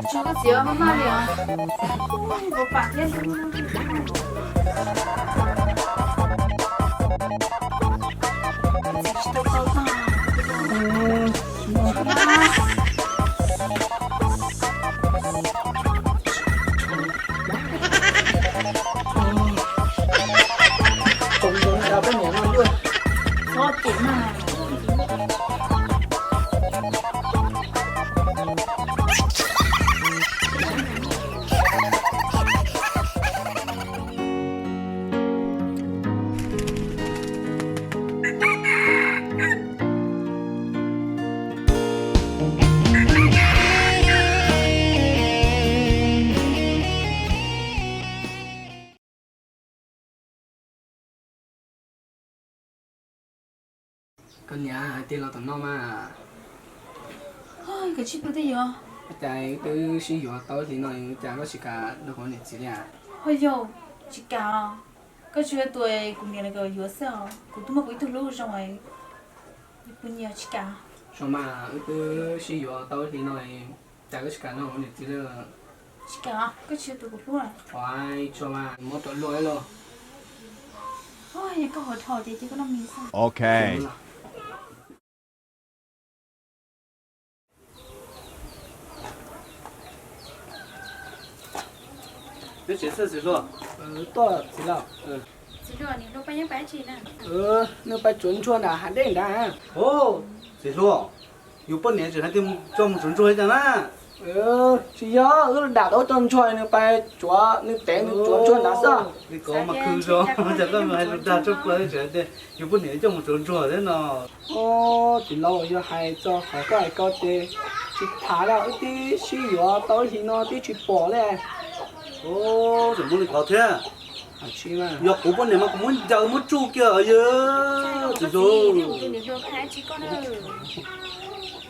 Tso koj txiv maj maj li os. Ua pam thiab. Txiv tsis tau tau tag. Txhob cem mas. Koj niam, hais tias los tom no mas. Koj tsis pw twb yuav. Ua cas wb twb sib yuav tau ib hlis no cas koj tsis kam nrog kuv niam txiv li? Ho yog tsis kam, koj tsis yog tus kuv niam li kom yuav xwb os, kuv twb muaj kuv ib tug hlub zoo, pw nyias tsis kam. Tso mas, wb twb sib yuav tau ib hlis no cas koj tsis kam nrog kuv niam txiv li? Tsis kam, koj tsis yog tus kuv hlub. Ua tso mas, muab rau luaj ib los. Yog koj hais dhau ces cia koj noj mis xwb. Ok. Nyob tsev xwb txiv hluas. Tuaj txiv laus. Txiv hluas, niam hluas pab yeej pab tsi na? Nws pab tsuav ntsuag nram hav dej nrad. Txiv hluas, yus poj niam tseem hais tias coj mus tsuav ntsuag li cas na? Tsis yog, wb dam tau cov ntsuag nws pab tsuav, nws tev nws tsuav ntsuag nrad xwb. Li ko mas khw zoo, cas koj hais lus dag tshaj plaws, tseem hais tias yus poj niam coj mus tsuav ntsuag thiab no. Txiv laus, yog hais txog qhov koj hais ko ces tsis tham li, wb twb sib yuav tau ib hlis no twb tsis pom li. Tseem muaj li ko thiab. Yog kuv poj niam mas kuv muab ncaws muab tsuj kiag yog. Txiv hluas,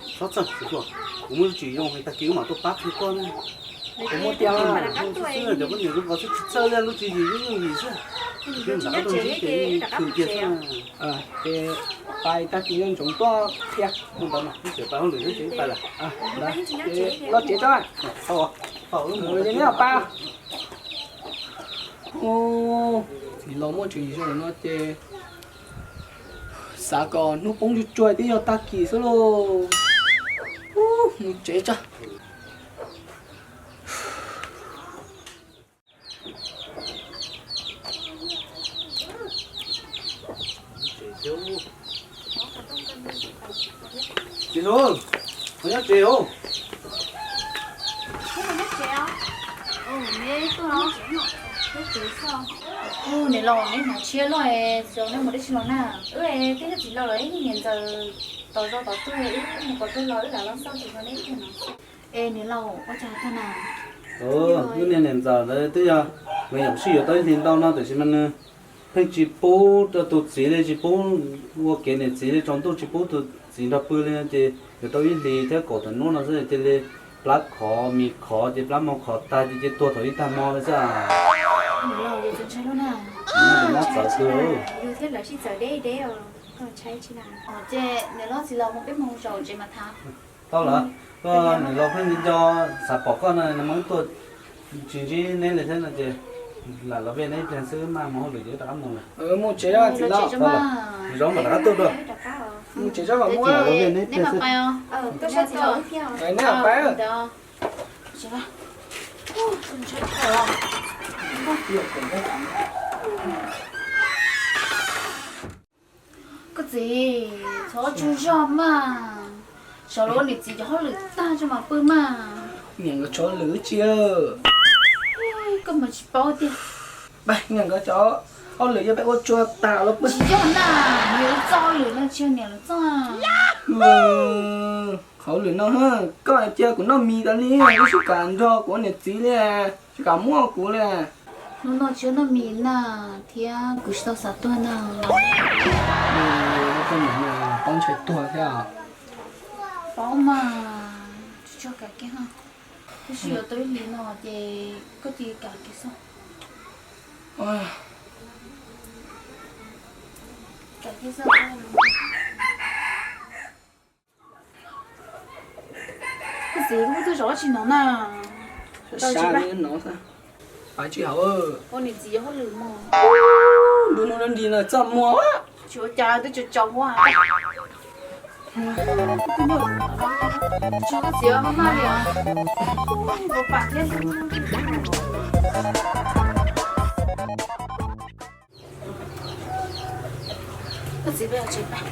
txhob txhawj txiv hluas, kuv muaj lub tsis zoo tag kis wb mam tuaj pab qhia koj na. Kuv muaj tias xwb, cov poj niam zoo ko xwb tsis txhawj li, lub tsis yim yooj yim xwb. Ces pais tag kis ntsoov tuaj qhia. Pais hauj lwm xwb ces pais lawm. Los tsev tso. Neb pais. Txiv laus muaj tswv yim zoo no ces xav kom hnub poob tsuag tsuag twb yog tag kis xwb lauj. Mus tsev tso. Txiv hluas, koj nyob tsev os? Niam laus, neb hnav tshiab luaj, txiv laus neb mus dab tsi los na? Wb twb yog txiv laus los ib niam ntxawm tos zos tos tuaj, wb mus kom tuaj los wb lam los xauj tsis tau neb kiag no. Es niam laus, ua cas tuaj na? Wb niag niam ntxawm ntawd twb yog nws yeej sib yuav tau ib hlis ntau no tiam sis mas nws pheej tsis pub rau tus txiv li, tsis pub ua kev niam txiv li, tsaus ntuj tsis pub tus txiv nrog pw li, ces yuav tau ib hlis thiab kaum tawm hnub no xwb cia li plab khov mis khov ces plab hmo khov tag ces cia tuag thaum ib tag hmo li xwb. Niam laus, yus txawv tag. Yus thiab lawv sib txawv deb deb os, koj ntshai tsi na? Ces niam laus, txiv laus mus, peb mus zaum tsev mas tham. Tau lawm, koj niam laus pheej nco xav pom koj no, nws mas tuaj tsis ntsib neb li thiab no ces lam los vij neb ib pliag xwb, maj mus hauj lwm ces rov qab mus lawm. Mus tsev, txiv laus. Zaub mam rov qab tuaj dua. Mus tsev, zaub mam mus. Los vij neb ib pliag xwb. Neb mam pais. Koj txiv, txhob tsaug zog mas, sawv los ua niam txiv cov hauj lwm tag tso mas pw mas. Niam nkawd tsis ua hauj lwm tsi. Koj mas tsis paub tiag. Pab niam nkawd cov hauj lwm yog peb ua tsuag tas los pw. Tsis yog na, niam lawv txoj hauj lwm no tsis yog niam lawv txoj. Hauj lwm no koj cia kuv noj mis tas li, koj tsis kam nrog kuv ua niam txiv li, tsis kam muab kuv li. Hnub no tsis noj mis na, thiab kuv tsis tau xav tuag na. Koj niam no paub ntshai tuag thiab. Paub mas, tsis txhob kam kiag. Twb sib yuav tau ib hlis no ces koj cia li kam kiag xwb. Kam kiag xwb. Txiv, koj twb zov tsis hnov na. Sab no xwb. Pab tsis hauv. Ua niam txiv yog hauj lwm mog. Ntu no nti no txaj muag. Tsis ua cas, twb tsaus tsaus huab. Tsis ua txiv maj maj li os. Ua pam thiab. Koj txiv peb tsev pab.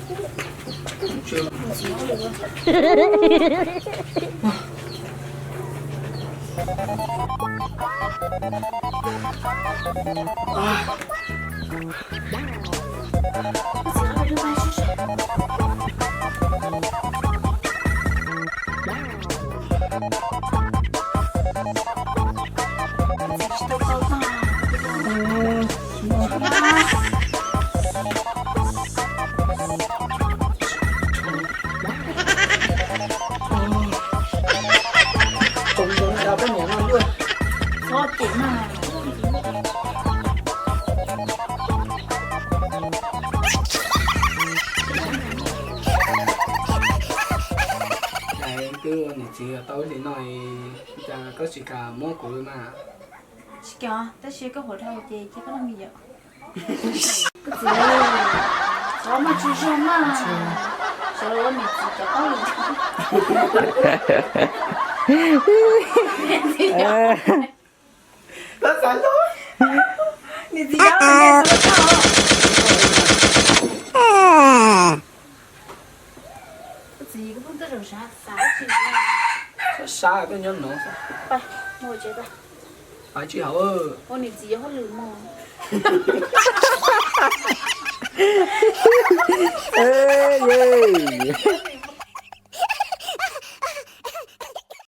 Txhob cem mas. Twb ua niam txiv tau ib hlis no, cas koj tsis kam muab kuv li mas? Tsis kam, tab sis koj qhuav dhau ces cia koj noj me yom. Koj txiv, xyov mas tsis zoo mas, xyov ua niam txiv cov taub lus. Niam txiv cov taub lus. Koj txiv, koj pheej tuaj zaum sab xav tsis. Sab sab koj nyob no. Pab, mus tsev pab. Pab tsis hauv. Ua niam txiv yog hauj lwm mog.